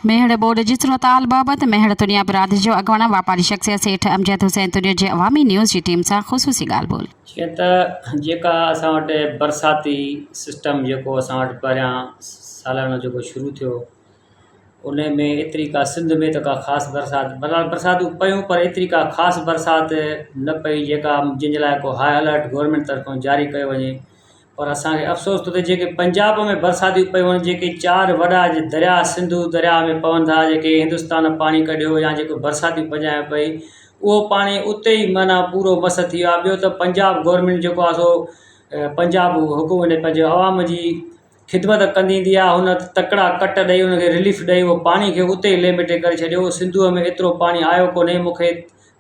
ميهڙ ٻوڏ جي صورتحال بابت ميهڙ تنيا برادري جو اڳواڻ واپاري شخصيت سيٺ امجد حسين تنيو جي عوامي نيوز جي ٽيم سان خصوصي ڳالهه ٻولهه. جيئن ته جيڪا اسان وٽ برساتي سسٽم جيڪو اسان وٽ پهريان سالانو جيڪو شروع ٿيو ان ۾ ايتري ڪا سنڌ ۾ ته ڪا خاص برسات بهرحال برساتون پيون پر ايتري ڪا خاص برسات نه پئي جيڪا جنهن جي لاء ڪو هاء الرٽ گورنمينٽ طرفان جاري ڪيو وڃي پر اسان کي افسوس ٿو ٿئي جيڪي پنجاب ۾ برساتيون پيون آهن جيڪي چار وڏا درياء سنڌو درياء ۾ پون ٿا جيڪي هندستان پاڻي ڪڍيو يا جيڪو برساتيون پنجاب ۾ پئي اهو پاڻي اتي ئي معنيٰ پورو مس ٿي ويو آهي ٻيو ته پنجاب گورنمينٽ جيڪو آهي سو پنجاب حڪومت پنهنجي عوام جي خدمت ڪندي ايندي آهي هن تڪڙا ڪٽ ڏئي ان کي رليف ڏئي اهو پاڻي کي اتي ئي ليمٽ ڪري ڇڏيو سنڌوء ۾ ايترو پاڻي آيو ڪونهي مونکي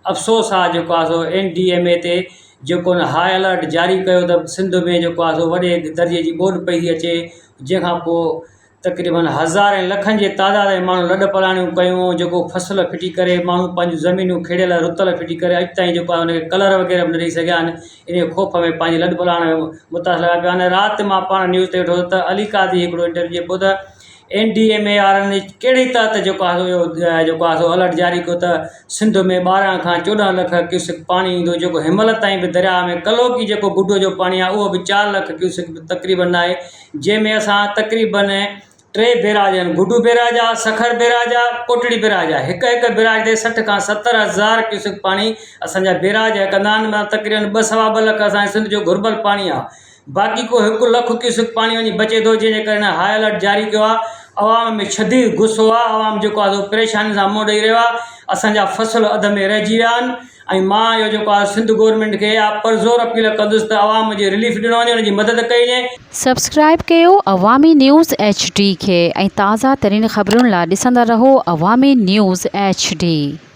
افسوس آ جيڪو آ سو اين ڊي ايم اي تي جيڪو هن هاء الرٽ جاري ڪيو ته سنڌ ۾ جيڪو آ سو وڏي درجي جي ٻوڏ پئي ٿي اچي جنهن کان پوء تقريبن هزارين لکن جي تعداد ۾ ماڻهن لڏ پلاڻيون ڪيون جيڪو فصل ڦٽي ڪري ماڻهو پنهنجون زمينون کيڙيل رتل ڦٽي ڪري اڄ تائين جيڪو آ ان کي ڪلر وغيره به نه ڏئي سگهيا آهن ان خوف ۾ پنهنجي لڏ پلاڻ ۾ متاثر لڳا پيا آهن رات مان پاڻ نيوز تي ويٺو هوس ته علي قاضي هڪڙو انٽرويو ڏئي پيو ته اين ڊي ايم اي وارن ڪهڙي تحت جيڪو آهي سو اهو جيڪو آهي سو الرٽ جاري ڪيو ته سنڌ ۾ 12 کان 14 لک ڪيوسڪ پاڻي ايندو جيڪو هن مهل تائين به درياهه ۾ ڪلهوڪي جيڪو گڊو جو پاڻي آهي اهو به 4 لک ڪيوسڪ به تقريبن ناهي جنهن ۾ اسان تقريبن ٽي بيراج آهن گڊو بيراج آهي سکر بيراج آهي ڪوٽڙي بيراج آهي هڪ هڪ بيراج تي 60 کان 70 هزار ڪيوسڪ پاڻي اسان جا بيراج ڪندا آهن معنيٰ تقريبن ٻه سوا ٻه لک اسان جي سنڌ جو گهربل پاڻي آهي باقي ڪو هڪ لک ڪيوسڪ پاڻي وڃي بچي ٿو جنهن جي ڪري هن هاء الرٽ جاري ڪيو آهي عوام ۾ شديد غصو آهي عوام جيڪو آهي سو پريشاني سان منهن ڏئي رهيو آهي اسان جا فصل اڌ ۾ رهجي ويا آهن ۽ مان اهو جيڪو آهي سنڌ گورنمينٽ کي اها پرزور اپيل ڪندس ته عوام جي رليف ڏنو وڃي ان جي مدد ڪئي وڃي. سبسڪرائيب ڪيو عوامي نيوز ايڇ ڊي کي ۽ تازه ترين خبرن لا ڏسندا رهو عوامي نيوز ايڇ ڊي.